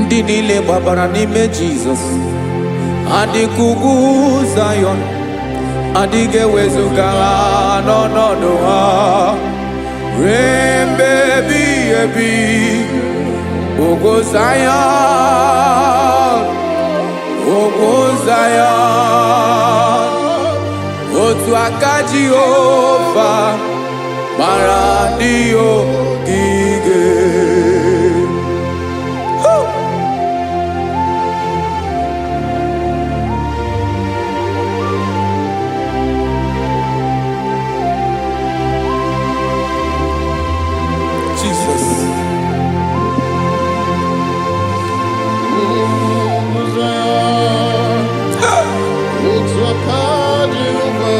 Ndị niile gbabara n'ime Jizọs adịka ugwu Zayọn, adịghị ewezuga ha n'ọnọdụ ha ruo mgbe ebighị ebi. Ugwu Zayọn, ugwu Zayọn, otu aka Jehova gbara ndị ogige. Woo! Jesus. Ugwu Zayọn, otu aka Jehova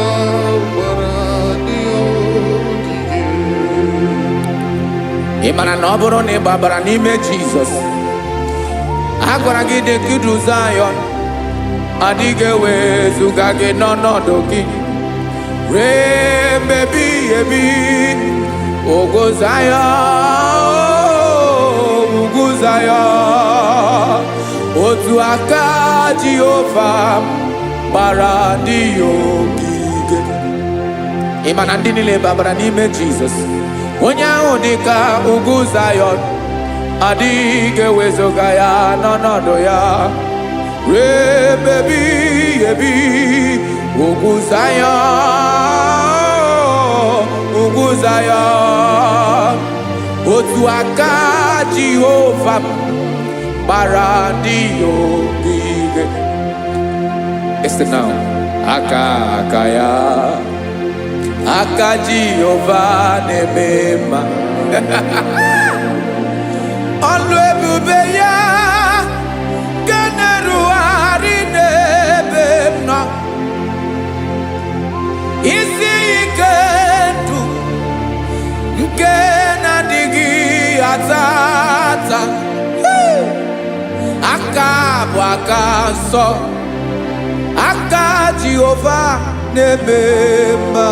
gbara ndị ogige. Ị mara na ọ bụrụ na ị gbabara n'ime Jizọs, a gwara gị dị ka idu Zayọn, adịghị ewezuga gị n'ọnọdụ gị ruo mgbe ebighị ebi. Ugwu Zayọn, ugwu Zayọn, otu aka Jehova gbara ndị ya ogige. Ị ma na ndị niile babara n'ime Jizọs, onye ahụ dị ka ugwu Zayọn, adịghị ewezuga ya n'ọnọdụ ya ruo ebe ebighị ebi. Ugwu Zayọn, ugwu Zayọn, otu aka Jehova gbara ndị ya ogige. Listen now. Aka aka ya, aka Jehova na-eme mma. Ọlụ ebube ya nke na-erugharị n'ebe m nọ, isi ike ndụ nke na-adịghị ata ata. Aka bụ aka nsọ, aka Jehova na-eme mma.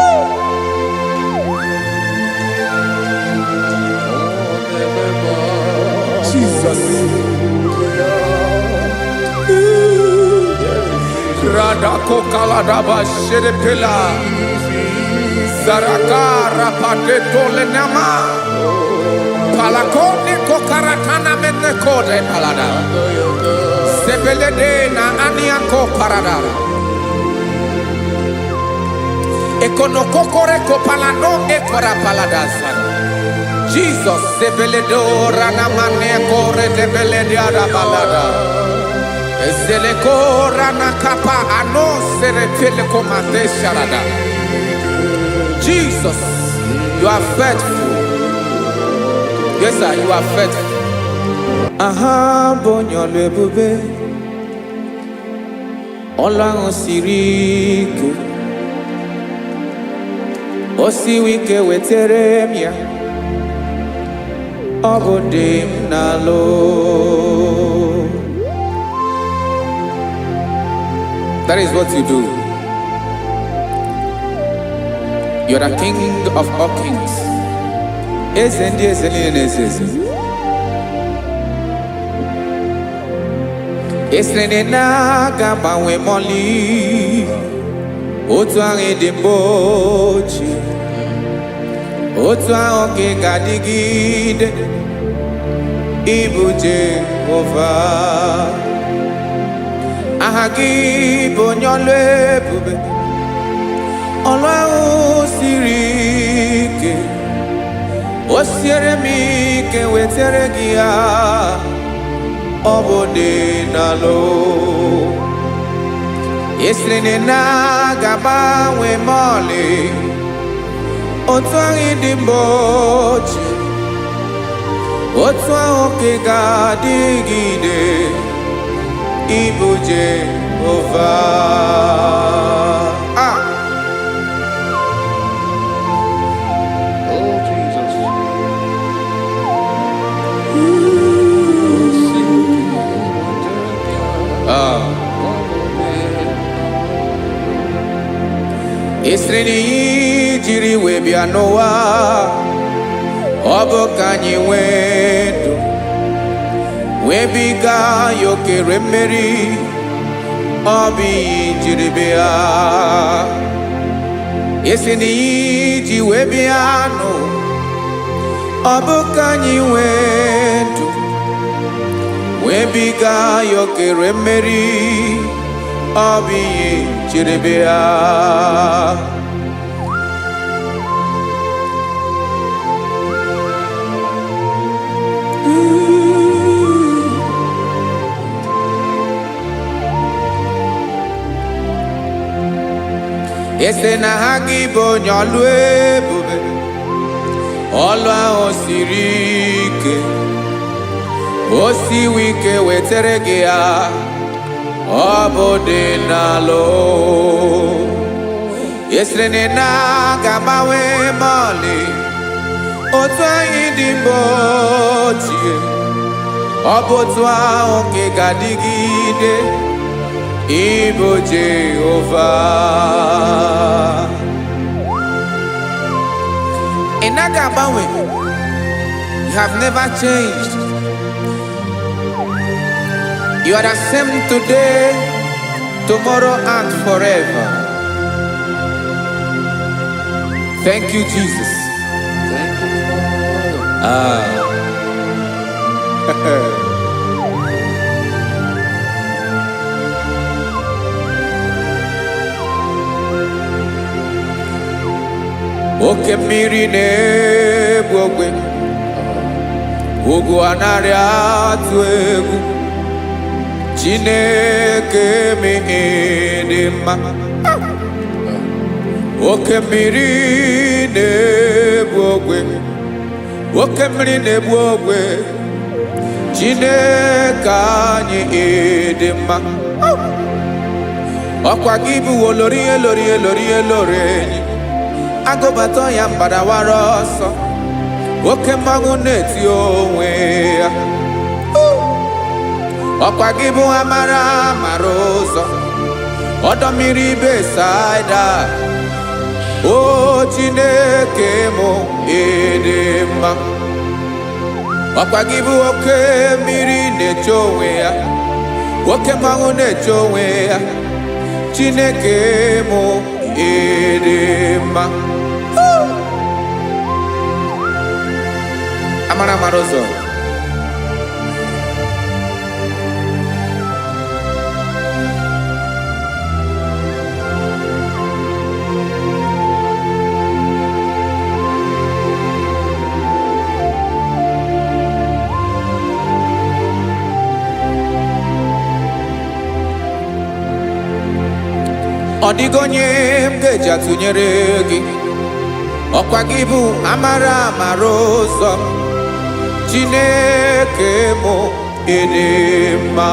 Ọ na-eme mma. Jesus. Radako kaladaba sherepela. Zaraka rapateto lenama. Palakone kokaratana menekode palada. Sebelede na aniako parada. Ekonokokore kopalano ekora palada san. Jesus, sebeledo ranamane kore debelede balada. Ezeleko rana kapa ano serepele komate sharada. Jesus, you are faithful. Yes, sir, you are faithful. Aha bụ onye ọlụ ebube, ọlụ ahụ siri ike, o siwi ike wetere m ya, ọ bụ dị m n'alụ. That is what you do. You're the King of all kings. Eze ndị eze niile na-eze eze. Esiri na aga agbanwe mọlị, otu ahụ dị mbụ ochie, otu ahụ ka ị ga-adịgide, ịbụ Jehova. Aha gị bụ onye ọlụ ebube, ọlụ ahụ siri ike, o siere m ike wetere gị ya, ọ bụ dị n'alụ. Esiri na ga-agbanwe ma ọlị, otu ahụ dị mbụ ochie, otu ahụ ka ị ga-adịgide, ịbụ Jehova. Ah! Oh, Jesus. Ah. Esiri n'iyi jiri wee bịa n'ụwa, Ọ bụ ka anyị nwee ndụ, nwebiga ya okere mmeri. Ọ bụ ihe jiri bịa, isi na ihe iji wee bịa nụ. Ọ bụ ka anyị nwee ndụ, nwebiga ya okere mmeri. Ọ bụ ihe jiri bịa. Ese na ha gị bụ onye ọlụ ebube, ọlụ ahụ siri ike, o siwi ike wetere gị ya. Ọ bụ dị n'alụ. Esiri na ị na-aga agbanwe ma ọlị, otu anyị dị mgbe ochie, ọ bụ otu ahụ ka ị ga-adịgide. Ịbụ Jehova, ị naghị agbanwe. You have never changed. You are the same today, tomorrow and forever. Thank you, Jesus. Thank you, Lord. Ah. Oke mmiri na-egbu ogwe, ugwu anaghị atụ egwu. Chineke m, dị mma. Oke mmiri na-egbu ogwe, oke mmiri na-egbu ogwe. Chineke anyị, dị mma. Ọkwa gị bụ olori elori elori elori enyi agụbata ya mgbadawara ọsọ. Oke mmanwụ na-eti onwe ya. Ọkwa gị bụ amara mara ụzọ, ọdọ mmiri Besaida. O Chineke mụ, ịdị mma. Ọkwa gị bụ oke mmiri na-eche onwe ya, oke mmanwụ na-eche onwe ya. Chineke mụ, ịdị mma. Amara mara ụzọ. Ọ dịghị onye m ga-eji atụnyere gị. Ọkwa gị bụ amara amara ụzọ. Chineke mụ, ịdị mma.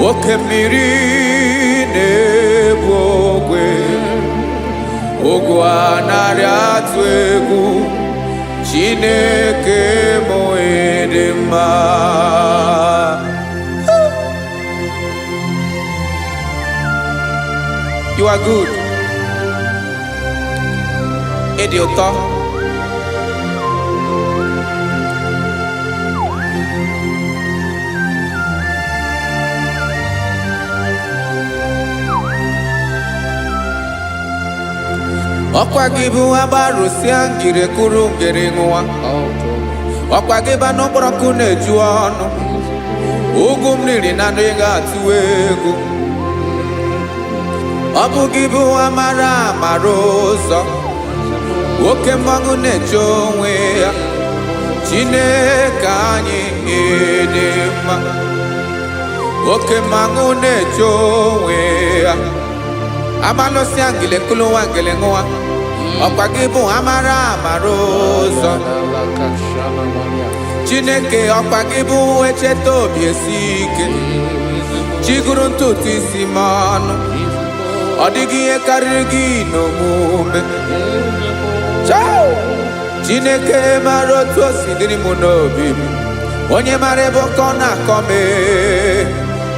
Oke mmiri na-ebu ogwe, ogwu anarị atụ egwu. Chineke mụ, ịdị mma. You are good. Ịdị ụtọ. Ọkwa gị bụ agbarụsịa ngiri kụrụ ngiri ṅụwa. Ọkwa gị bụ anụ mkpọrọkụ na-eju ọnụ. Ugwu m riri na anụ ị ga-atụwa egwu. Ọ bụ gị bụ amara amara ụzọ, nwoke mmanwụ na-eche onwe ya. Chineke anyị, ịdị mma. Oke mmanwụ na-eche onwe ya. Amalụsịa ngele kụlụwa ngele ṅụwa. Ọkwa gị bụ amara amara ụzọ. Chineke, ọkwa gị bụ echeta obi esi ike. Chiguru ntutu isi m ọnụ. Ọ dịghị ihe karịrị gị n'omume. Chao! Chineke mara otu o si dịrị m n'obi m. Onye mara ebe ọkọ na-akọ m ee.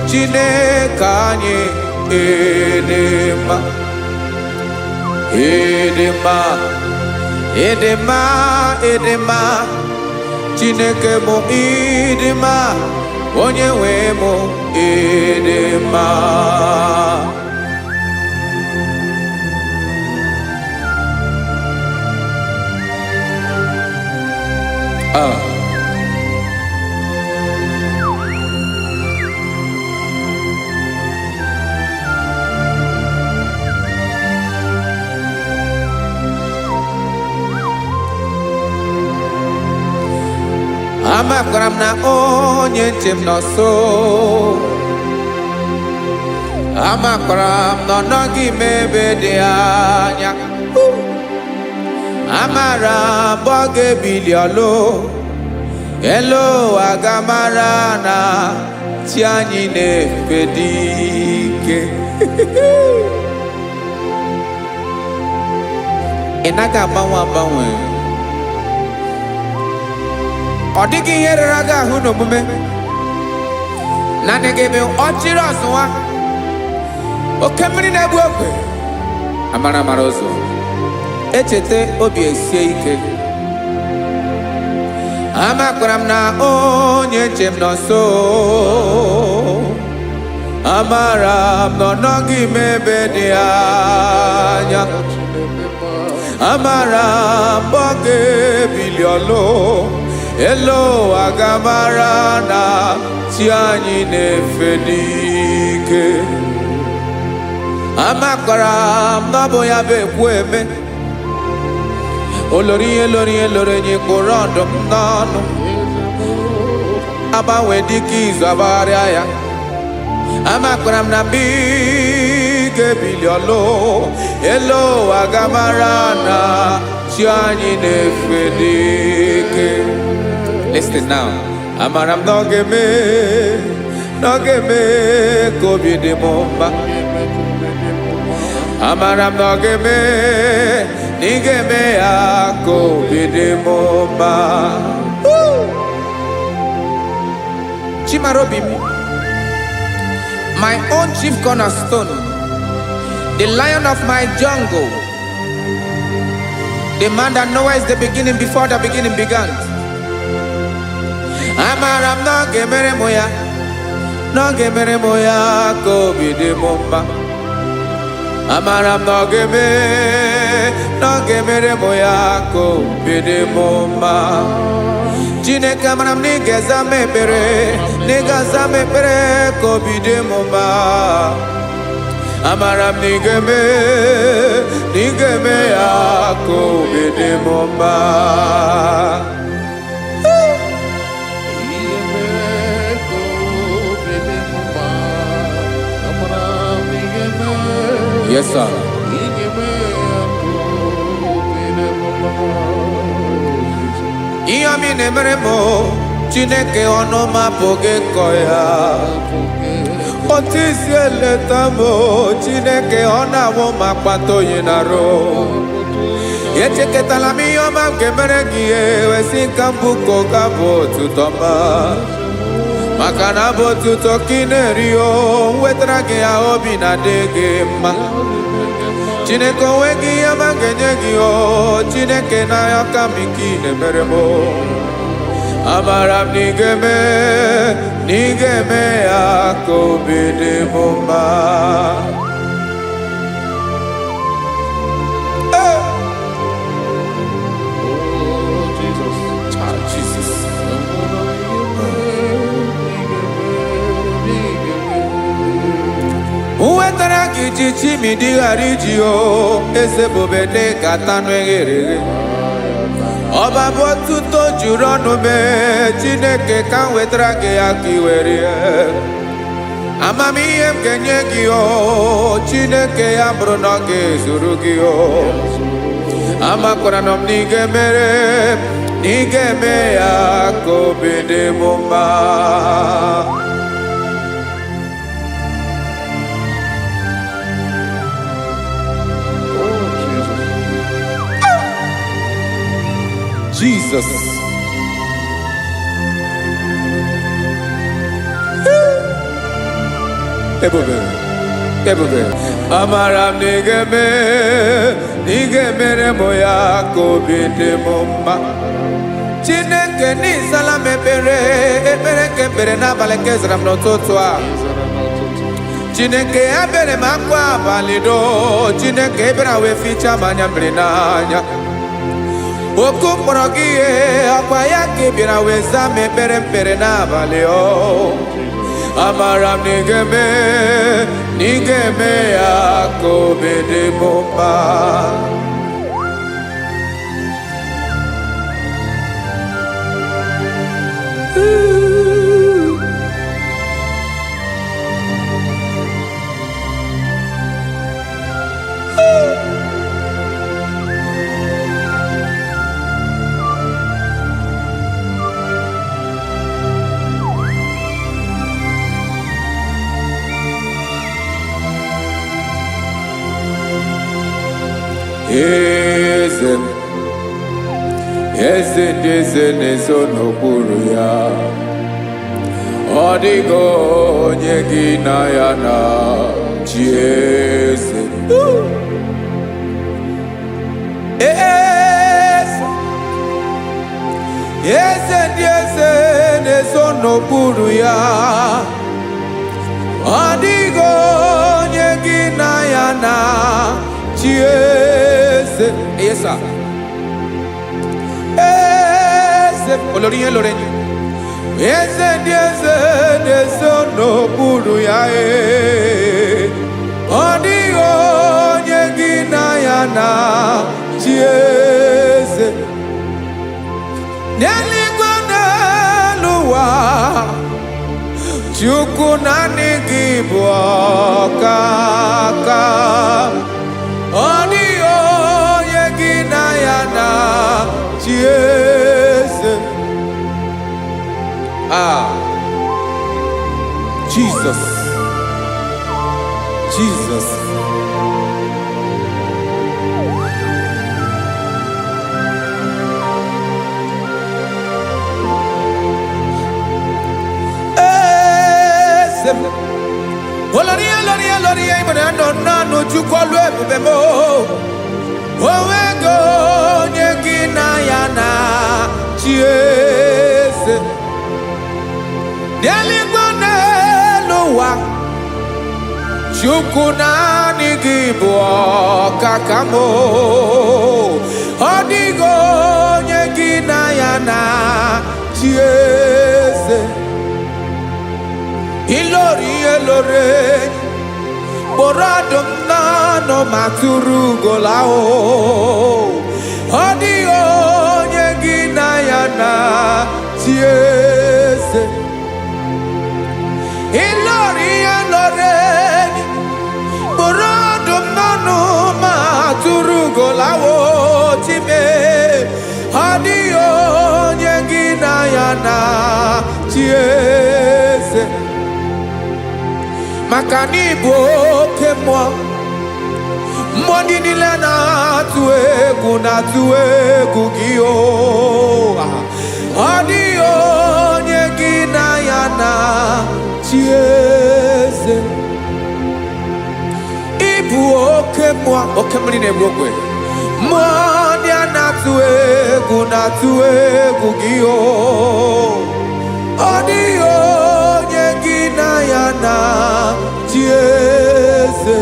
Chineke anyị, ịdị mma, ịdị mma, Ịdị mma, ịdị mma, Chineke mụ, ịdị mma, onye nwe mụ, ịdị mma. Ah. Amakwara m na onye nche m nọ nso. Amakwara m na ọ nọghị m ebe dị anya. Amara m ọ ga-ebili ọlụ elu ụwa, ga-amara na chi anyị na-efe dị ike. Ị naghị agbanwe agbanwe. Ọ dịghị ihe rere gị ahụ n'omume. Naanị gị bụ ọchịrị ọzụwa, oke mmiri na-egbu ogwe, amara amara ụzọ, echeta obi esie ike. Amakwara m na onye nche m nọ nso. Amara m na ọ nọghị m ebe dị anya. Amara m ọ ga-ebili ọlụ elu ụwa, ga-amara na chi anyị na-efe n'ike. Amakwara m na ọ bụ ya bụ ekwu eme olori ihe lori ihe lori enyi kpụrụ ọdụm n'ọnụ, agbanwe dịka izu agbagharịa ya. Amakwara m na mgbe ị ga-ebili ọlụ elu ụwa, ga-amara na chi anyị na-efe n'ike. Listen now. Amara m na ọ ga-eme, na ọ ga-eme ka obi dị m mma. Amara m na ọ ga-eme, na ị ga-eme ya ka obi dị m mma. Chimarobi m, my own chief cornerstone, the lion of my jungle, the man that knows the beginning before the beginning began. Amara m na ọ ga-emere m ya, na ọ ga-emere m ya ka obi dị m mma. Amara m na ọ ga-eme, na ọ ga-emere m ya ka obi dị m mma. Chineke, amara m na ị ga-aza m ekpere, na ị ga-aza m ekpere ka obi dị m mma. Amara m na ị ga-eme, na ị ga-eme ya ka obi dị m mma. Ihe mee ka obi dị m mma. Amara m ị ga-eme. Yes, sir. Ị ga-eme ya ka obi dị m mma. Ihe ọma ị na-emere m, Chineke, ọnụ m apụghị ịkọ ya. Otu isi eleta m, Chineke, ọ na-awụ m akpata oyi na-arụ. Echekọtala m ihe ọma m ga-emere gị, wesị ka m bụ ka ọ bụ otuto ma, maka na abụ otuto ka ị na-eri. O wetara gị ya, obi na-adị gị mma. Chineke, onwe gị ihe ọma m ga-enye gị, o Chineke, n'anya ka m ike ị na-emere m. Amara m na ị ga-eme, na ị ga-eme ya ka obi dị m mma. Hey! Oh, Jesus. Ah, Jesus. Amara m ị ga-eme, ị ga-eme, ị ga-eme. Wetara gị ji chimidi ghara iji o eze bube dị ka tanụ eghere eghe. Ọba bụ otuto juru ọnụ mee. Chineke, ka m wetara gị ya ka ị were ya. Amamihe m ga-enye gị, o Chineke, ya bụrụ na ọ ga-ezuru gị o. Amakwara na m na ị ga-emere, na ị ga-eme ya ka obi dị m mma. Oh, Jesus. Jesus. Ebube. Ebube, amara m na ị ga-eme, na ị ga-emere m ya ka obi dị m mma. Chineke n'ịzala m ekpere, ekpere nke ekpere n'abalị nke zara m n'ụtụtụ a. Ịzara n'ụtụtụ. Chineke ebere m akwa abalị doo, Chineke ebere wee fichaa m anya mmiri n'anya. Oku mkpọrọ gị ihe akwa ya ka ị bịara wee zaa m ekpere mkpere n'abalị o. Amara m na ị ga-eme, na ị ga-eme ya ka obi dị m mma. Eze m, eze ndị eze na-ezo n'okpuru ya, ọ dịghị onye gị na ya na chi eze. Eze, eze ndị eze na-ezo n'okpuru ya, ọ dịghị onye gị na ya na chi eze. Yes, sir. Eze, olórí yẹn lórí yẹn. Eze ndị eze na-ezo n'okpuru ya ee. Ọ dịghị onye gị na ya na chi eze. N'eluigwe n'elu ụwa, Chukwu naanị gị bụ ọkaka. Ọ dịghị onye gị na ya na chi eze. Ah, Jesus, Jesus. Eze m. Olórí olórí olórí ìmọ̀nà nọ nánú Chukwu ọlụ ebube m. Onwego onye gị na ya na chi eze. N'eluigwe n'elu ụwa, Chukwu naanị gị bụ ọkaka m. Ọ dịghị onye gị na ya na chi eze. Ilori ihe lore, kpọrọ ọdụm n'ọnụ ma tụrụ ugola o. Ọ dịghị onye gị na ya na chi eze. Ilori ihe lore, kpọrọ ọdụm n'ọnụ ma tụrụ ugola o chime. Ọ dịghị onye gị na ya na chi eze. Maka na ịbụ oke mmụọ, mmụọ ndị niile na-atụ egwu na-atụ egwu gị o. Ọ dịghị onye gị na ya na chi eze. Ịbụ oke mmụọ, oke mmiri na-egbu ogwe, mmụọ ndị a na-atụ egwu na-atụ egwu gị o. Ọ dịghị onye gị na ya na chi eze.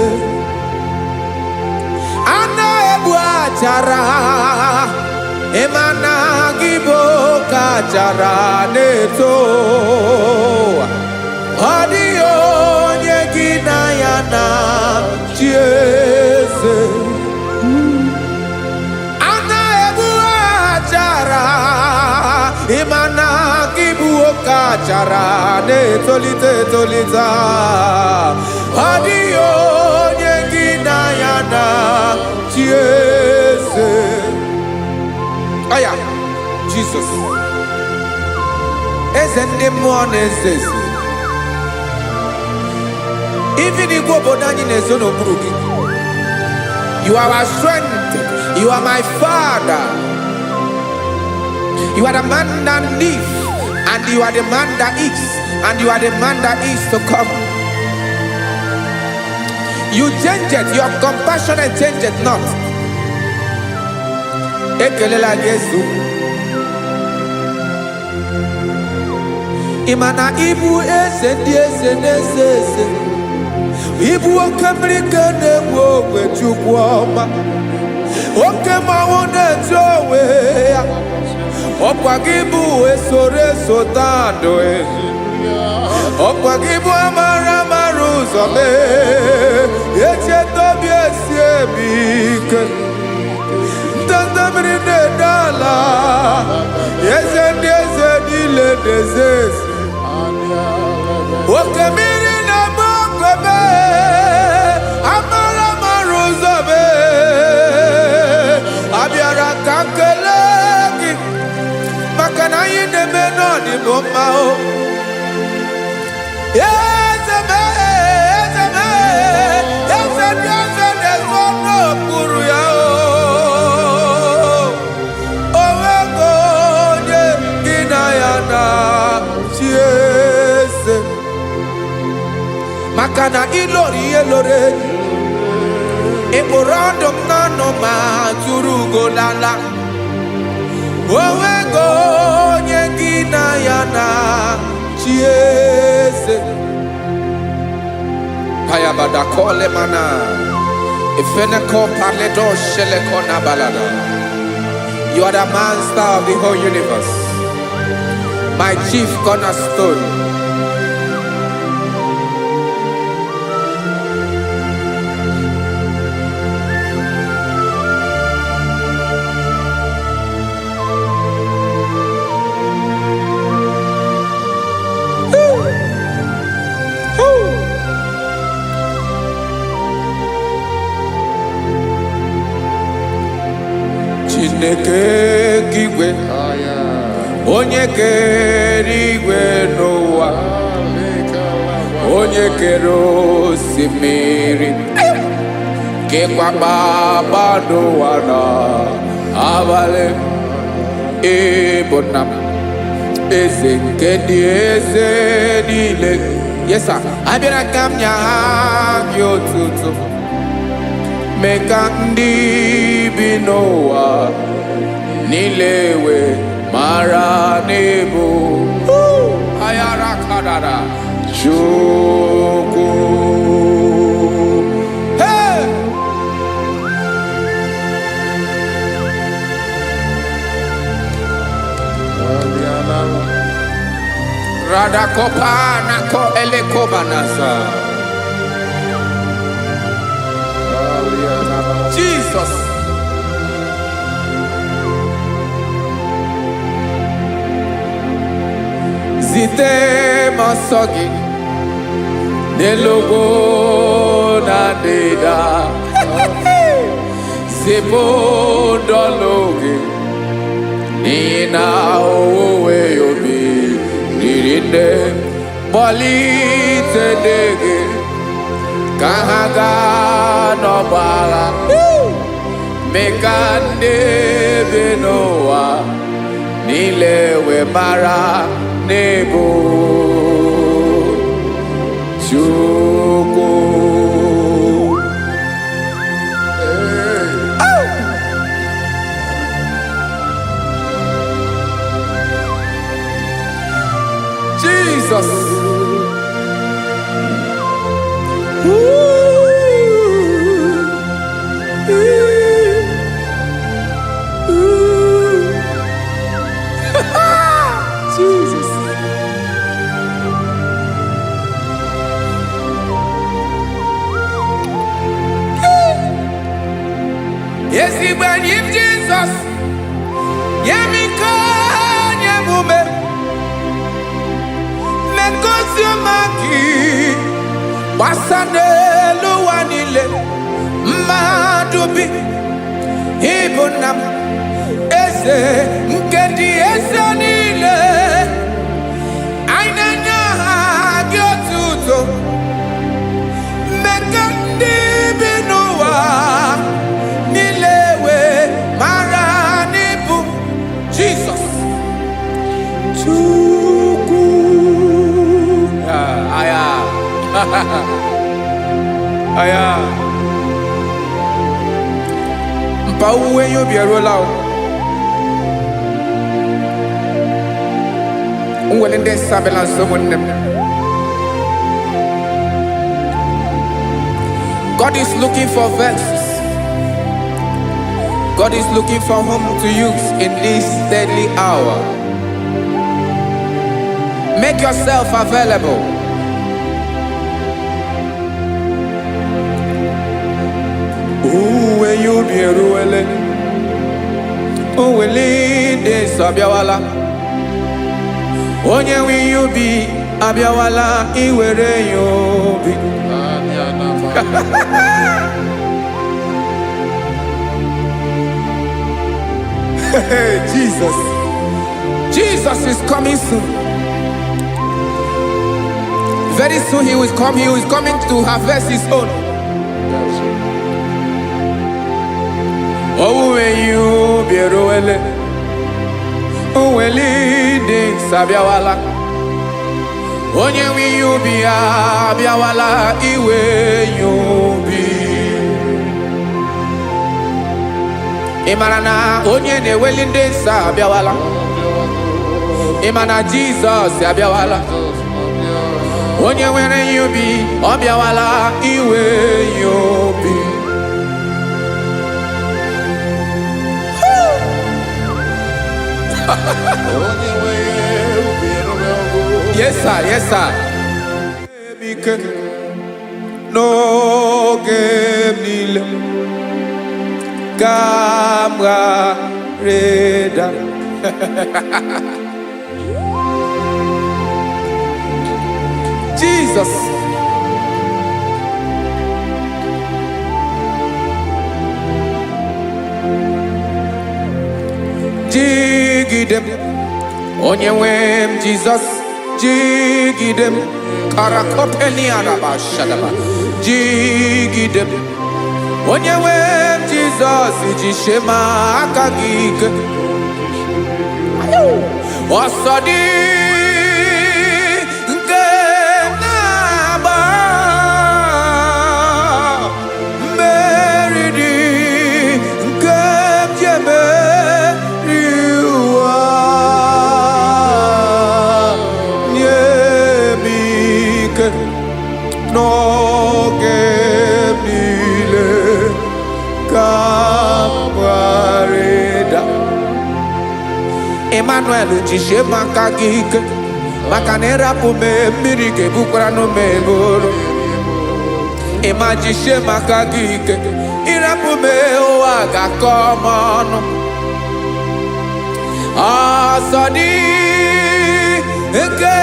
A na-egbu achara, ịma na gị bụ oke achara na-eto. Ọ dịghị onye gị na ya na chi eze. A na-egbu achara, ịma na gị bụ oke achara na-etolite etolite. Ọ dịghị onye gị na ya na chi eze. Aya, Jizọs, eze ndị mmụọ na-eze eze. Even igwe obodo anyị na-ezo n'okpuru gị. You are our strength. You are my father. You are the man that lives, and you are the man that is, and you are the man that is to come. You change it, your compassion change it not. Ekelela gị ezu. Ị ma na ịbụ eze ndị eze na-eze eze. Ịbụ oke mmiri ka na-egbu ogwe, Chukwu ọma. Oke mmanwụ na-etu onwe ya. Ọkwa gị bụ esoro eso tandụ. Ọkwa gị bụ amara amara ụzọ mee. Echeta obi esi emi ike. Ndanda mmiri na-ede ala. Eze ndị eze niile na-eze eze. Oke mmiri na-agba ogwe mee. Amara amara ụzọ mee. Abịara ka m kelee gị maka na anyị na-eme n'ọdịbụ mma o. Eze mee, eze mee, eze dị eze na-ezo n'okpuru ya o. O nwego onye gị na ya na-achị eze. Maka na ịlọrọ ihe lọrọ enyi. Ị kpụrụ ọdụm n'ọnụ ma tụrụ ugo lala. O nwego onye gị na ya na-achị eze. Hayabada kole mana. Ifeneko paledo sheleko na balada. You are the master of the whole universe. My chief cornerstone. Woo. Chineke nke igwe, onye kere igwe n'ụwa, onye kere osimiri, kekwa kpakpando ụwa na abalị, ịbụ nna m, eze nke ndị eze niile. Yes sir. Abịara ka m nye gị otuto, mee ka ndị bi n'ụwa niile wee mara n'ịbụ ayara kadara Chukwu. Hey! Radakopa nako elekobanasa. Jesus. Zite m ọsọ gị n'elu ugwu na ndịda. Zipụ ndọlụ gị n'ihi na owuwe obi riri nne. Kpọlite ndị gị ka ha gaa n'ọgbọ agha. Mee ka ndị bi n'ụwa niile wee mara n'ịbụ Chukwu. Hey. Jesus. Ooh. Ooh. Ooh. Jesus. Ezigbo enyi m Jizọs, nye m ike, nye m ume, mee ka ozi ọma gị gbasa n'elu ụwa niile. Mmadụ bi ịbụ nna m, eze nke ndị eze niile. Anyị na-enye aha gị otuto. Mee ka ndị bi n'ụwa niile wee mara n'ịbụ Jizọs Chukwu. Ah, aya. Aya. Mpa owuwe ihe ubi eruola o. Nwere ndị nsọ abịala nso, ụmụnne m. God is looking for vessels. God is looking for whom to use in this deadly hour. Make yourself available. Owuwe ihe ubi eruwele. Owele ndị nsọ abịawala. Onye nwe ihe ubi abịawala iwere ya obi. Anya na ma. Hey, Jesus. Jesus is coming soon. Very soon he will come. He is coming to harvest his own. That's it. Owuwe ihe ubi eruwele. Owele ndị nsọ abịawala. Onye nwe ihe ubi ya abịawala iwe ya obi. Ị mara na onye na-eweli ndị nsọ abịawala. Ị ma na Jizọs abịawala. Onye nwere ihe ubi ọ bịawala iwe ya obi. Onye nwe ubi eruwego. Yes, sir. Yes, sir. Ike n'oge m niile ka m ghara ịda. Jesus. Jigide m, onye nwe m Jizọs, jigide m. Karakopeniaraba shadaba. Jigide m, onye nwe m Jizọs, jisie m aka gị ike. Ọsọ dị nke na-agba, mmeri dị nke m ji emeri ụwa. Nye m ike n'oge m niile ka m ghara ịda. Emmanuel, jisie m aka gị ike, maka na ịrapụ m, mmiri ga-ebukwara m eburu. Ịma jisie m aka gị ike, ịrapụ m, ụwa ga-akọ m ọnụ. Ọsọ dị nke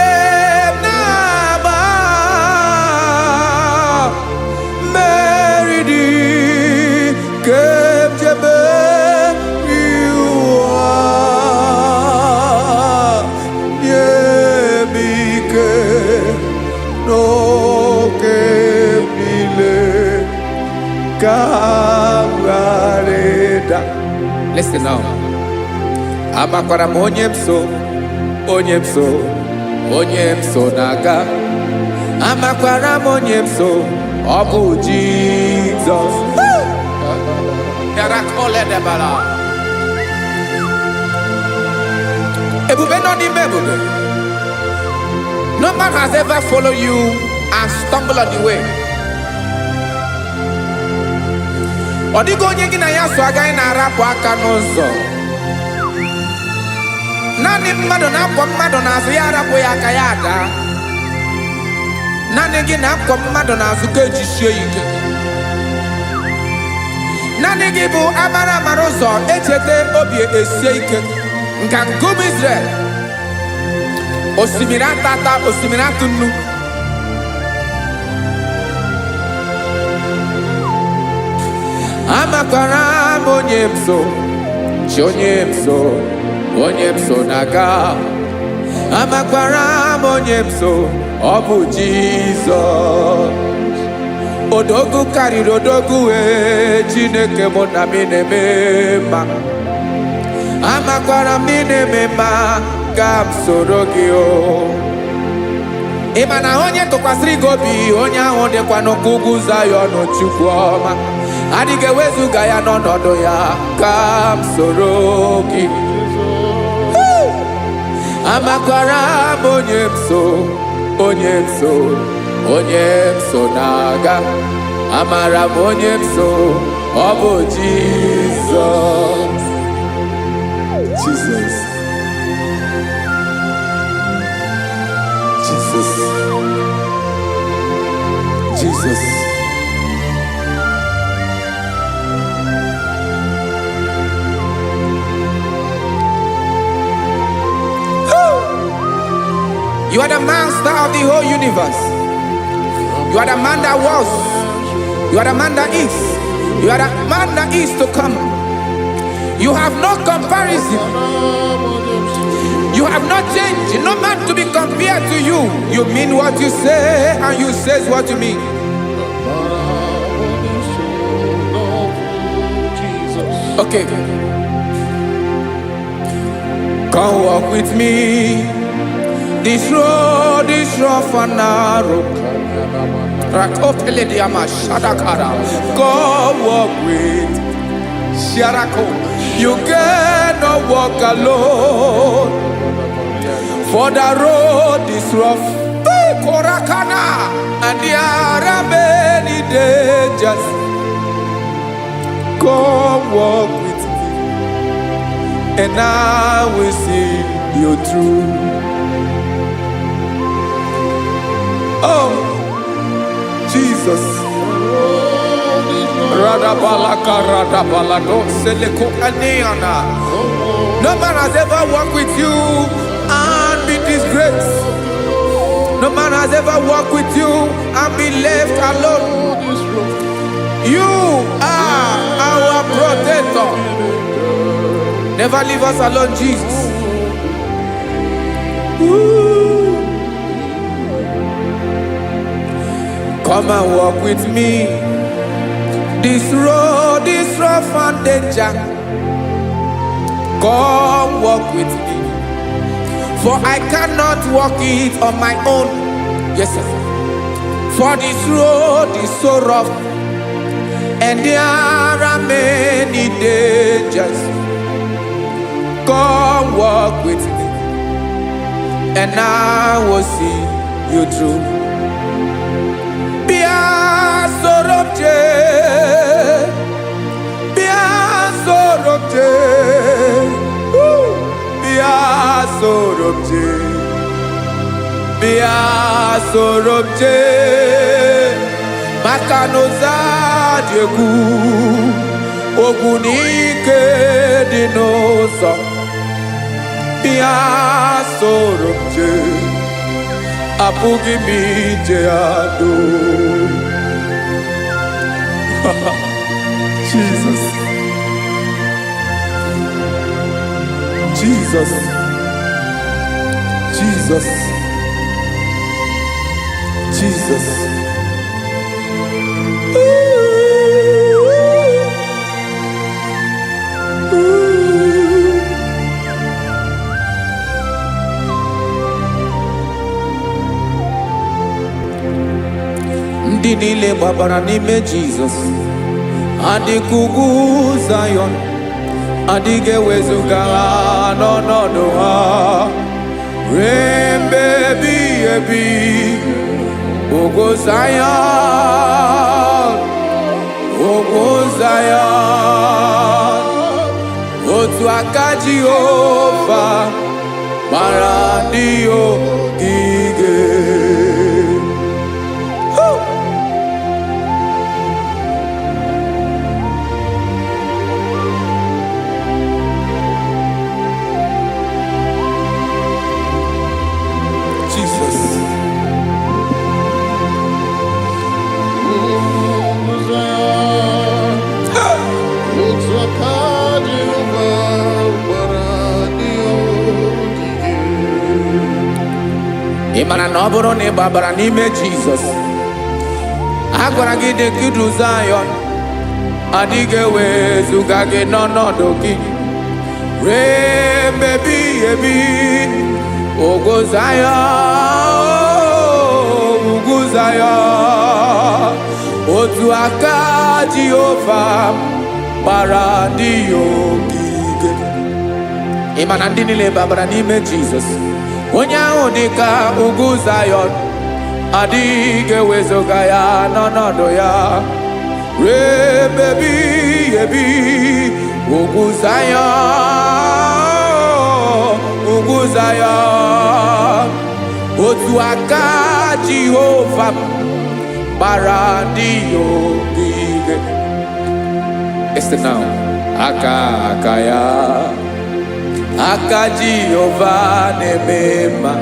m na-agba, mmeri dị nke m ji emeri ụwa. Nye m ike n'oge m niile ka m ghara ịda. Listen now. Amakwara m onye m so, onye m so, onye m so na-aga. Amakwara m onye m so, ọ bụ Jizọs. Bịara. Ebube nọ n'ime ebube. No man has ever followed you and stumbled on the way. Ọ dịghị onye gị na ya so agaghị na-arapụ aka n'ụzọ. Naanị mmadụ na-akwọ mmadụ n'azụ ya arapụ ya aka ya ada. Naanị gị na-akwọ mmadụ n'azụ ka ejisie ya ike. Naanị gị bụ amara amara ụzọ echeta obi esie ike. Nka nkume Israel. Osimiri atata, osimiri atụ nnu. Amakwara m onye m so, chi onye m so, onye m so na-aga. Amakwara m onye m so, ọ bụ Jizọs. Odogwu karịrị odogwu wee, Chineke mụ na m na-eme mma. Amakwara m ị na-eme mma, ka m soro gị o. Ị ma na onye tụkwasịrị gị obi, onye ahụ dịkwa n'ụkwụ ugwu Zayọn. Chukwu ọma, adịghị ewezuga ya n'ọnọdụ ya. Ka m soro gị, amakwara m onye m so, onye m so, onye m so na-aga. Amara m onye m so, ọ bụ Jizọs. Jesus. Jesus. Jesus. You are the master of the whole universe. You are the man that was. You are the man that is. You are the man that is to come. You have no comparison. You have not changed. No man to be compared to you. You mean what you say, and you says what you mean. Okay. Come walk with me. This road is rough and narrow. Rakopelediama shadakara. Come walk with Sharako. You cannot walk alone. For the road is rough. Hey, Korakana. And there are many dangers. Come walk with me, and I will see you through. Oh, Jesus. Radabalaka radabalado seleko aniana. No man has ever walked with you and be disgraced. No man has ever walked with you and be left alone. You are our protector. Never leave us alone, Jesus. Ooh. Come and walk with me. This road is rough and danger. Come walk with me. For I cannot walk it on my own. Yes, sir. For this road is so rough and there are many dangers. Come walk with me, and I will see you through. Bịa soro m jee, bịa soro m jee, Woo! Bịa soro m jee, bịa soro m jee, maka na ụzọ a dị egwu, ogwu na ike dị n'ụzọ. Bịa soro m jee, apụghị m ije ya doo. Jesus. Jesus. Jesus. Jesus. Ooh, ooh. Ndị niile gbabara n'ime Jizọs adịka ugwu Zayọn, adịghị ewezuga ha n'ọnọdụ ha ruo mgbe ebighị ebi. Ugwu Zayọn, ugwu Zayọn, otu aka Jehova gbara ndị ogige. Woo! Jesus. Ị mara na ọ bụrụ na ị gbabara n'ime Jizọs, a gwara gị dị ka idu Zayọn, adịghị ewezuga gị n'ọnọdụ gị ruo mgbe ebighị ebi. Ugwu Zayọn. Aka Jehova gbara ndị ya ogige. Ị ma na ndị niile babara n'ime Jizọs, onye ahụ dị ka ugwu Zayọn, adịghị ewezuga ya n'ọnọdụ ya ruo ebe ebighị ebi. Ugwu Zayọn, ugwu Zayọn, otu aka Jehova m gbara ndị ya ogige. Listen now. Aka aka ya, aka Jehova na-eme mma.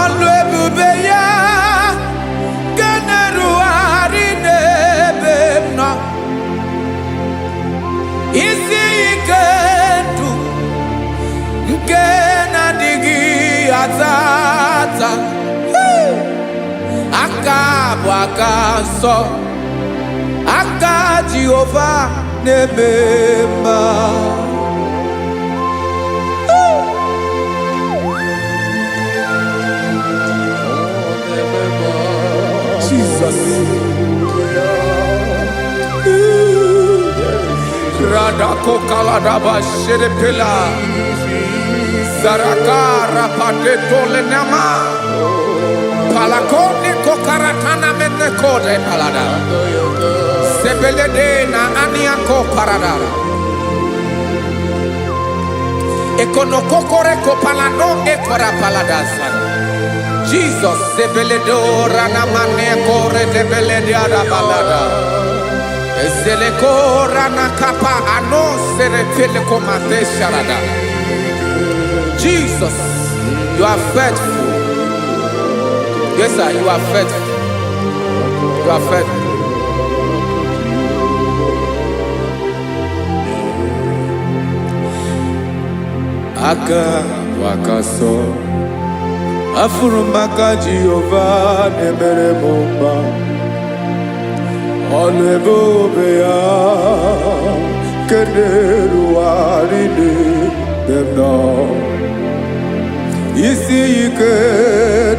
Ọlụ ebube ya nke na-erugharị n'ebe m nọ. Isi ike ndụ nke na-adịghị ata ata. Aka bụ aka nsọ, aka Jehova na-eme mma. Jesus. Radako kaladaba sherepela. Zaraka rapateto lenama. Palakone kokaratana menekode palada. Sebelede na aniako paradara. Ekonokokore kopalano ekora paladasa. Jesus, sebeledo ranamane kore debelede balada. Ezeleko rana kapa ano serefele komate sharada. Jesus, you are faithful. Yes, sir, you are faithful. You are faithful. Aka bụ aka sọ, afụrụ m aka Jehova na-emere m mma. Ọlụ ebube ya nke na-erugharị n'ebe m nọ. Isi ike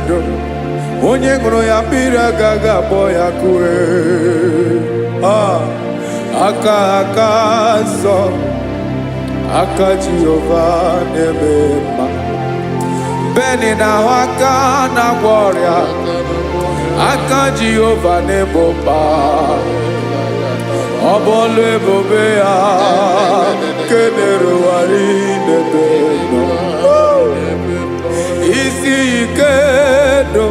ndụ, onye ṅụrụ ya mmiri agaghị akpọ ya kue. Ah, aka aka nsọ, aka Jehova na-eme mma. Beni na-ahụ aka na-agwọ ọrịa, aka Jehova na-egbo mkpa. Ọ bụ ọlụ ebube ya nke na-erugharị n'ebe nọ. Isi ike ndụ,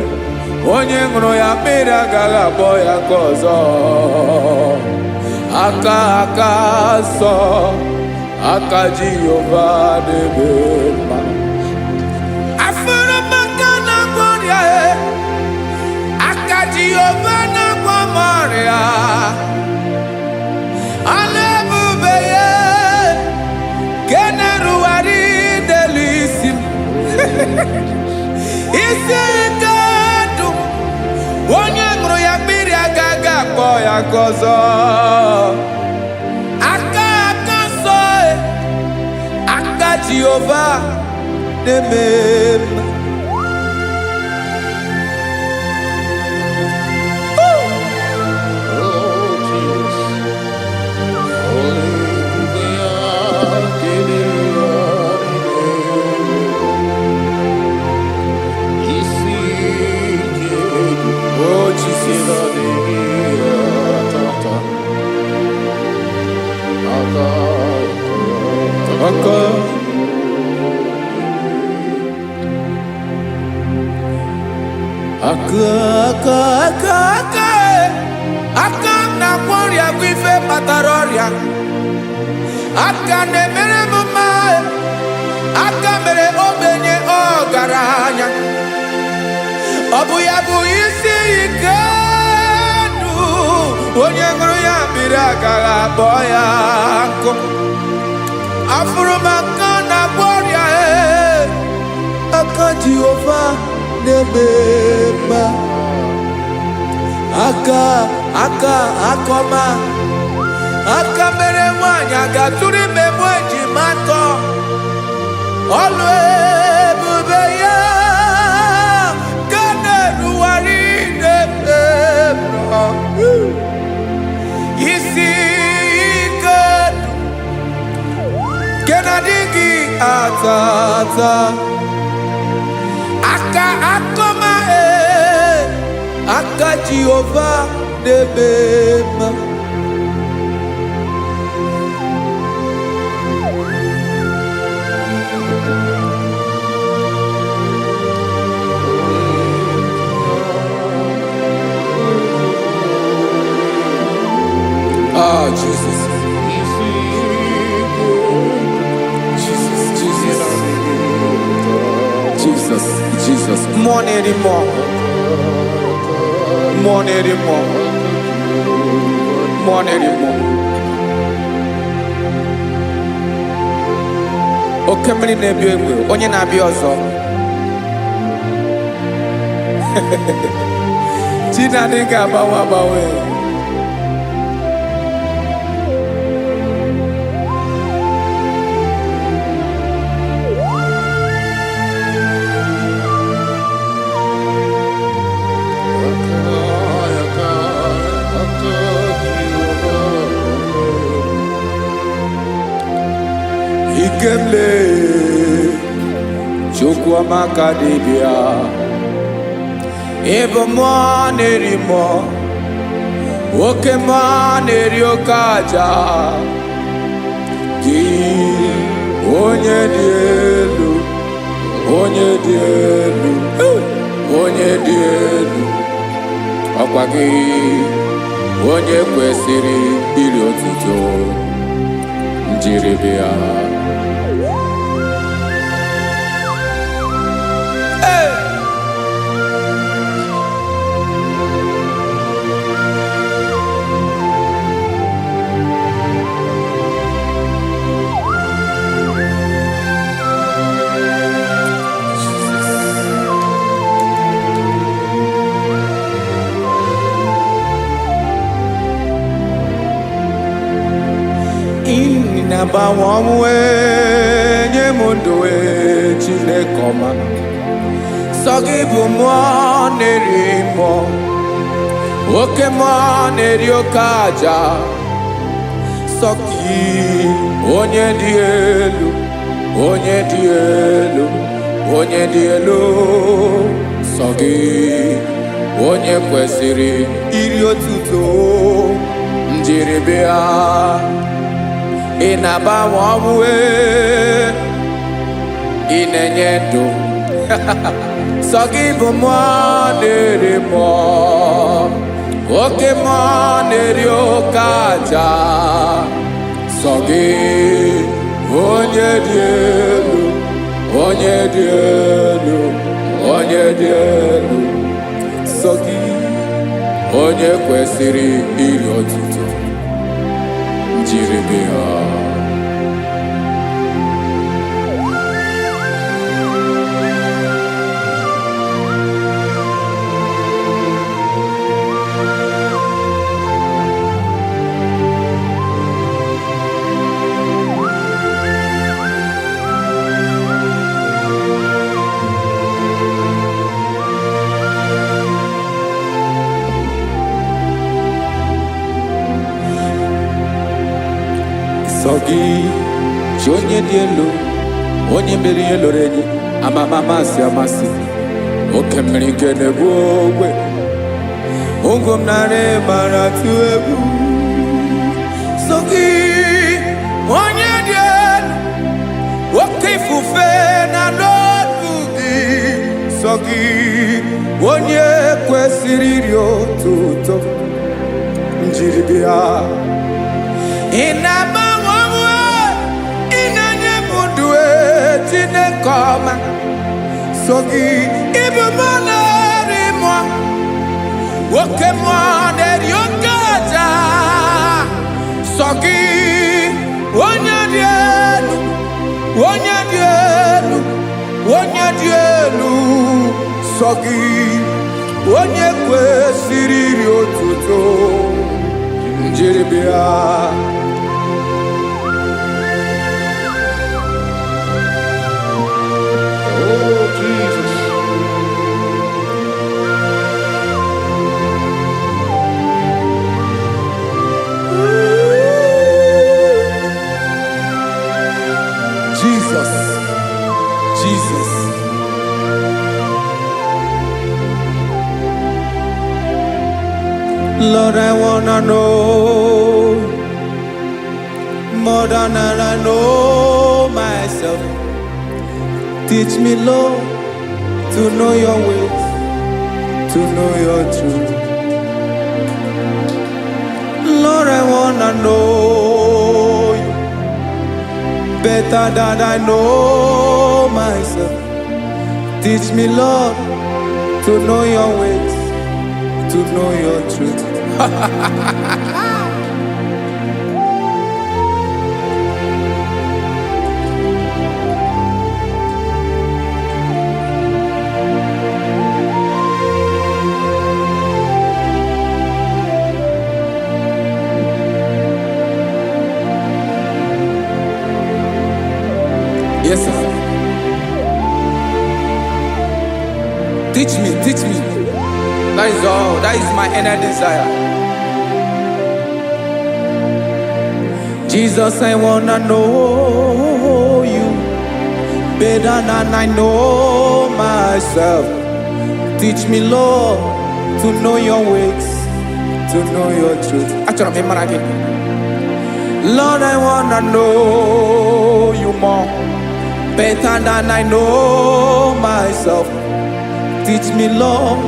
onye ṅụrụ ya mmiri agaghị akpọ ya nke ọzọ. Aka aka nsọ, aka Jehova na-eme mma. Afụrụ m aka na-agwọ ọrịa e, aka Jehova na-agwọ m ọrịa. Ọlụ ebube ya nke na-erugharị n'elu isi m. Isi ike ndụ, onye ṅụrụ ya mmiri agaghị akpọ ya nke ọzọ. Aka aka nsọ e, aka Jehova na-eme mma. Oh, Jesus. Hallelujah. Isi ike Oh Jesus. Tata. Aka Aka aka aka aka aka e. Aka m na-agwọ ọrịa bụ ife kpatara ọrịa. Aka na-emere m mma e. Aka mere ogbenye ọgaranya. Ọ bụ ya bụ isi ike ndụ, onye ṅụrụ ya mmiri agaghị akpọ ya nkụ. Afụrụ m aka na-agwọ ọrịa e, aka Jehova na-eme mma. Aka aka akọma, aka mere nwaanyị aga-atụrụ ime mụ ejima atọ. Ọlụ ebube ya ka na-erugharị n'ebe m. tata. Aka akọma ee, aka Jehova na-eme mma. Ah, Jesus. Jesus, Jesus, Jesus, Jesus. Mmụọ na-eri mmụọ. Mmụọ na-eri mmụọ. Mmụọ na-eri mmụọ. Oke mmiri na-ebi egbe, onye na-abịa ọzọ. Chi na-adịghị agbanwe agbanwe. Ikemle, Chukwuamaka dibịa. Ịbụ mmụọ na-eri mmụọ, oke mmụọ na-eri oke aja. Gị onye dị elu, onye dị elu, onye dị elu, ọkwa gị onye kwesịrị iri otuto njiribịa. Hey! Ị na-agbanwe ọnwụ nye m ndụ ee, Chineke ọma. Sọ gị bụ mmụọ na-eri mmụọ, oke mmụọ na-eri oke aja. Sọ gị onye dị elu, onye dị elu, onye dị elu. Sọ gị onye kwesịrị iri otuto njiribịa. Ị na-agbanwe ọnwụ ee, ị na-enye ndụ. Sọ gị bụ mmụọ na-eri mmụọ, oke mmụọ na-eri oke aja. Sọ gị onye dị elu, onye dị elu, onye dị elu. Sọ gị onye kwesịrị iri otuto njiribịa. Sọ gị chi onye dị elu, onye mere ihe loro enyi, amama amasị amasị, oke mmiri nke na-ebu ogwe ogo m narị mara tụ egwu. Sọ gị onye dị elu, oke ifufe na n'olu gị. Sọ gị onye kwesịrị iri otuto njiribịa. Ị na-agbanwe ọnwụ, ị na-enye m ndụ e, Chineke ọma. So gị ịbụ mmụọ na-eri mmụọ, oke mmụọ na-eri oke aja. Sọ gị onye dị elu, onye dị elu, onye dị elu. Sọ gị onye kwesịrị iri otuto njiribịa. Oh, Jesus. Jesus. Lord, I wanna know more than I know myself. Teach me, Lord, to know your ways, to know your truth. Lord, I wanna know you better than I know myself. Teach me, Lord, to know your ways, to know your truth. Yes, sir. Teach me, teach me. That is all. That is my inner desire. Jesus, I wanna know you better than I know myself. Teach me, Lord, to know your ways, to know your truth. Achọrọ m ịmara gị. Lord, I wanna know you more, better than I know myself. Teach me, Lord,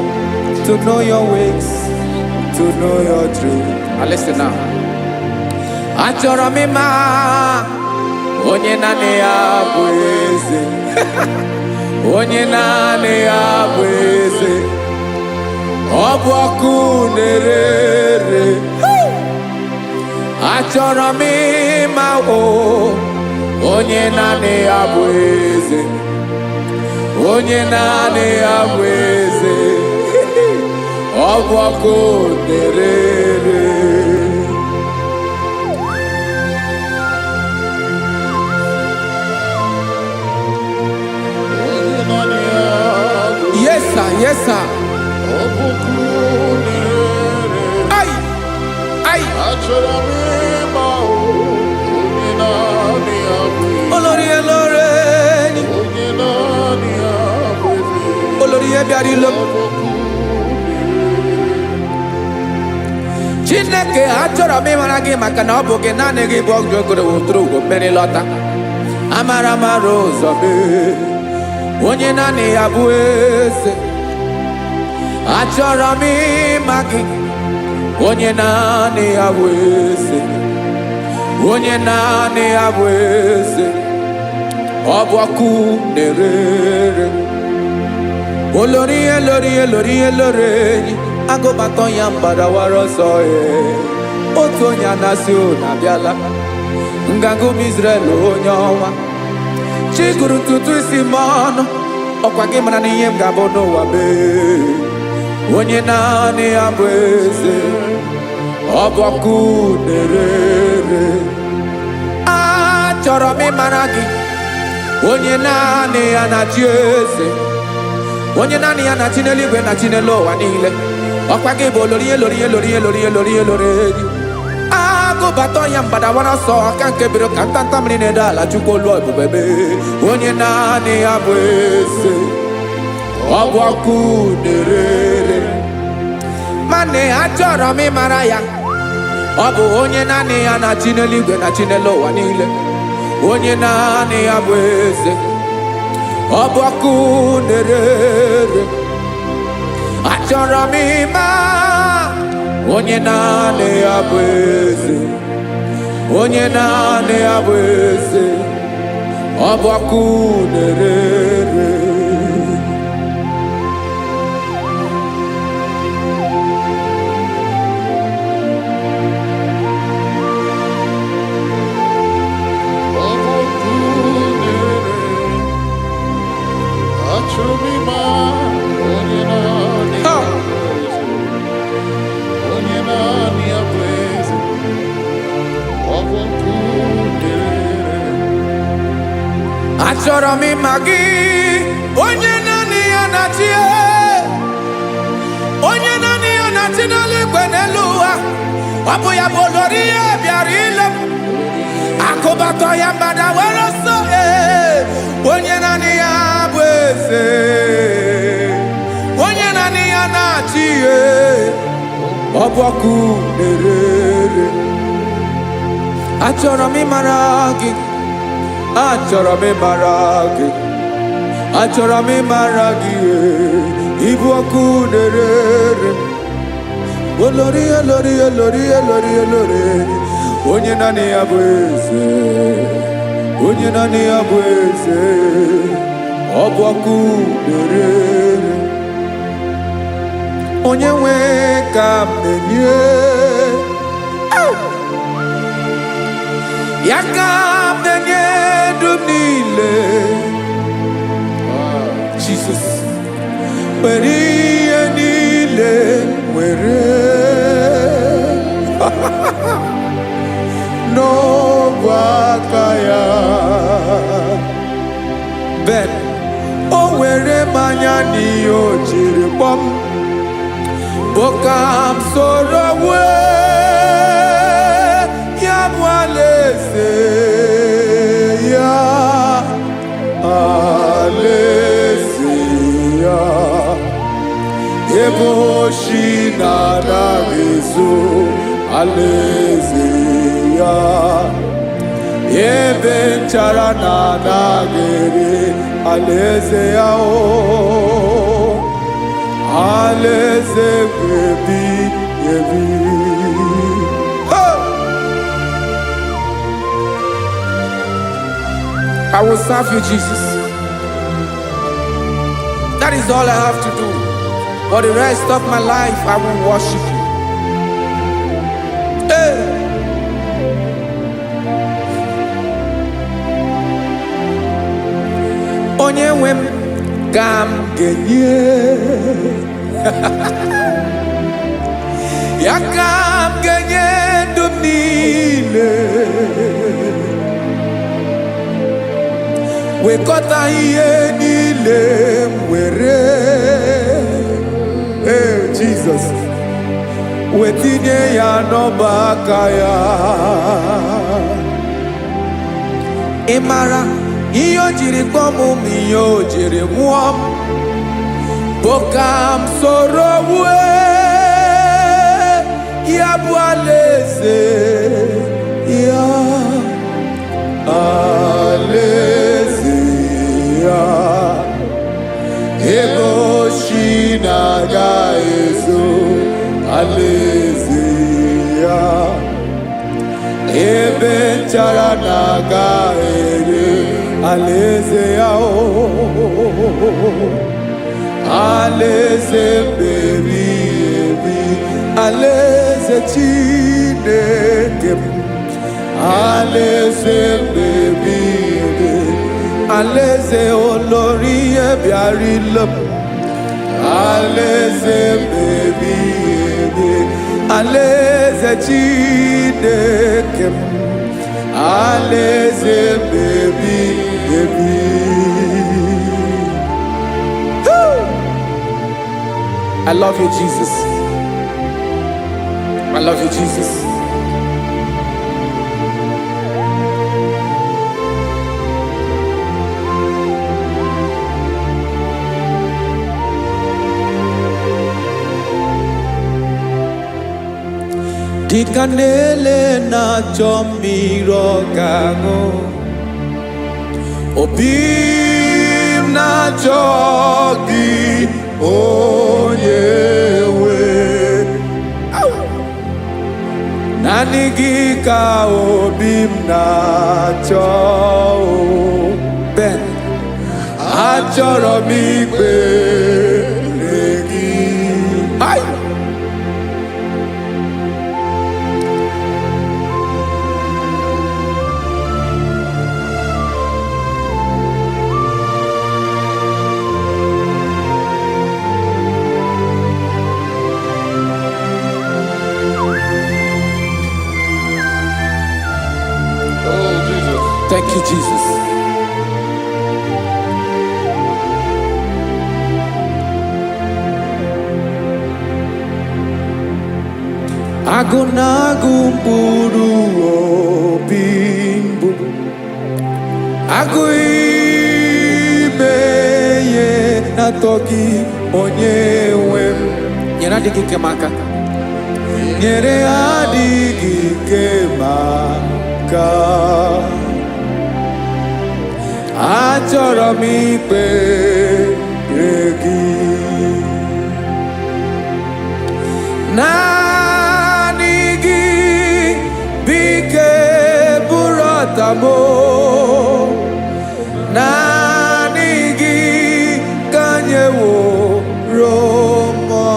to know your ways, to know your truth. Now listen now. Achọrọ m ịma onye naanị ya bụ eze, onye naanị ya bụ eze. Ọ bụ ọkụ na-ere ere. Achọrọ m ịma o onye naanị ya bụ eze, onye naanị ya bụ eze. Ọ bụ ọkụ na-ere ere. Onye naanị ya bụ Yes, sir. Yes, sir. Ọ bụ ọkụ na-ere. Ai, ai. Achọrọ m ịma o, onye naanị ya bụ eze. Olórí elóore ni. Onye naanị ya bụ eze. Olórí ihe bịara ilo. Ọ bụ ọkụ na-ere. Chineke, achọrọ m ịmara gị maka na ọ bụ gị, naanị gị bụ ọgụ ogoro woturu ugo mmeri lọta. Amara mara ụzọ mee. Onye naanị ya bụ eze. Achọrọ m ịma gị. Onye naanị ya bụ eze. Onye naanị ya bụ eze. Ọ bụ ọkụ na-ere ere. Olórí elórí elórí elórí enyi agụbatọ ya mgbadawara ọsọ ee. Otu onye anasị unu abịala nganga ụmụ Israel, onye ọnwa chi gụrụ ntutu isi m ọnụ. Ọkwa gị mara na ihe m ga-abụ n'ụwa mee. Onye naanị ya bụ eze, ọ bụ ọkụ na-ere ere. Achọrọ m ịmara gị, onye naanị ya na-achị eze, onye naanị ya na-achị n'eluigwe na chi n'elu ụwa niile. Ọkwa gị bụ olori elori elori elori elori elori enyi agụbata ya mgbadawara ọsọ aka nke biro ka ntanta mmiri na-ede ala. Chukwu, olu ebube mee. Onye naanị ya bụ eze, ọ bụ ọkụ na-ere ere. Mana achọrọ m ịmara ya. Ọ bụ onye naanị ya na-achị n'eluigwe na chi n'elu ụwa niile, onye naanị ya bụ eze, ọ bụ ọkụ na-ere ere. Achọrọ m ịma onye naanị ya bụ eze, onye naanị ya bụ eze, ọ bụ ọkụ na-ere ere. Ọ bụ ọkụ na-ere. Achọrọ m ịma onye naanị Ha! ya bụ eze. Onye naanị ya bụ eze. Ọ bụ ọkụ na-ere. Achọrọ m ịma gị, onye naanị ya na-achị, onye naanị ya na-achị n'eluigwe n'elu ụwa. Ọ bụ ya bụ olori ihe bịara ile m akụbatọ ya mgbada were ọsọ ee. Onye naanị ya bụ eze, onye naanị ya na-achị ee. Ọ bụ ọkụ na-ere. Achọrọ m ịmara gị, achọrọ m ịmara gị, achọrọ m ịmara gị, ịbụ ọkụ na-ere. Olori, olori, olori, olori, olori, onye naanị ya bụ eze, onye naanị ya bụ eze, ọ bụ ọkụ na-ere. Onye nwe ka m na-enye ya, ka m na-enye ndụ m niile. Jesus, were ihe niile, were n'ogwe aka ya. Ben o were mmanya n'ihe o jiri kpọm bụ ka m soro wee ya bụ alaeze ya, alaeze ya, ebe oshi na-anaghị ezo, alaeze ya, ebe nchara na-anaghị ere, alaeze ya, o alaeze ebi ebi. Hey! I will serve you, Jesus. That is all I have to do. For the rest of my life, I will worship you. Hey! Onye nwe m ka m ga-enye ya, ka m ga-enye ndụ m niile, wekọta ihe niile m were. Ee, Jizọs, wetinye ya n'ọba aka ya. Ị mara ihe o jiri kpọọ m ma ihe o jiri mụọ m bụ ka m soro wue ya bụ alaeze ya, alaeze ya, ebe oshi na-aga ezo, alaeze ya, ebe nchara na-aga ere, alaeze ya, o alaeze mbebi ebi, alaeze Chineke m, alaeze mbebi ebi, alaeze olori bịara ile m, alaeze mbebi ebi, alaeze Chineke m, alaeze mbebi ebi. Woo! I love you, Jesus. I love you, Jesus. Dịka na-ele na-achọ mmiri ọ ga-aṅụ, obi m na-achọ gị, onye nwe. Naanị gị ka obi m na-achọ o. Ben, achọrọ m ikpere gị. Ai! Oh, Jesus. Thank you, Jesus. Agụ na-agụ mkpụrụ obi mbụ, agụ ime ihe na-atọ gị, onye nwe m. Nyere adịghị ike m aka. Nyere adịghị ike maka achọrọ m ikpere gị. Naanị gị bike bụrụ ọta m o. Naanị gị ka nyeworo mmụọ.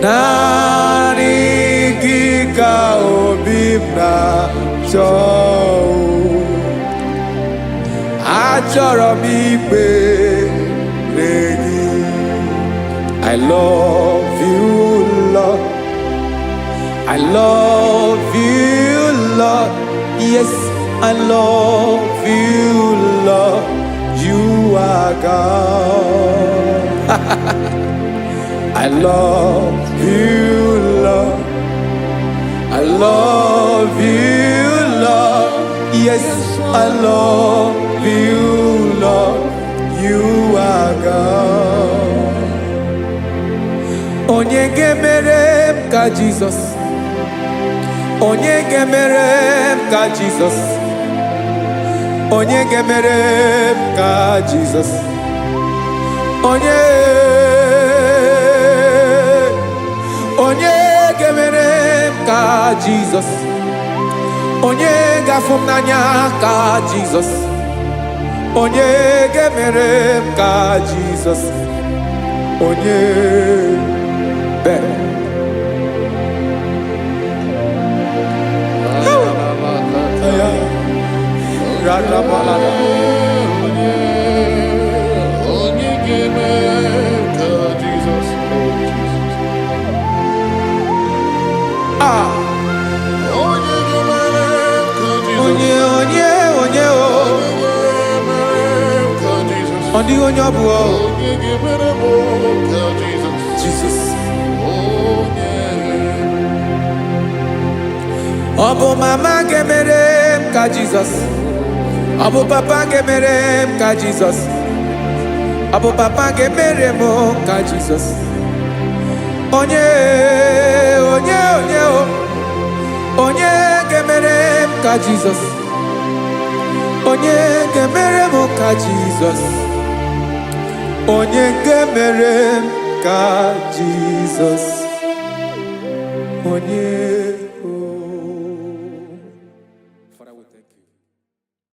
Naanị gị ka obi m na-achọ. Achọrọ m ikpere gị. I love you, Lord. I love you, Lord. Yes, I love you, Lord. You are God. I love you, Lord. I love you, Lord. Yes, I love you, Lord. You are God. Onye ga-emere m ka Jizọs? Onye ga-emere m ka Jizọs? Onye ga-emere m ka Jizọs? Onye, onye ga-emere m ka Jizọs? Onye ga-afụ m n'anya ka Jizọs? Onye ga-emere m ka Jizọs? Onye bere. Ya. Radabalada. Onye ga-eme ka Jizọs, oh Jesus. Ah, Onye ga-emere ka Jizọs. Onye, onye, onye o. Onye ga-emere ka Jizọs. Ọ dịghị onye ọ bụ o. Onye ga-emere m ka Jizọs. Jizọs. Onye. Ọ bụ mama ga-emere m ka Jizọs? Ọ bụ papa ga-emere m ka Jizọs? Ọ bụ papa ga-emere m ka Jizọs? Onye, onye, onye o. Onye ga-emere m ka Jizọs? Onye ga-emere m ka Jizọs? Onye ga-emere m ka Jizọs? Onye.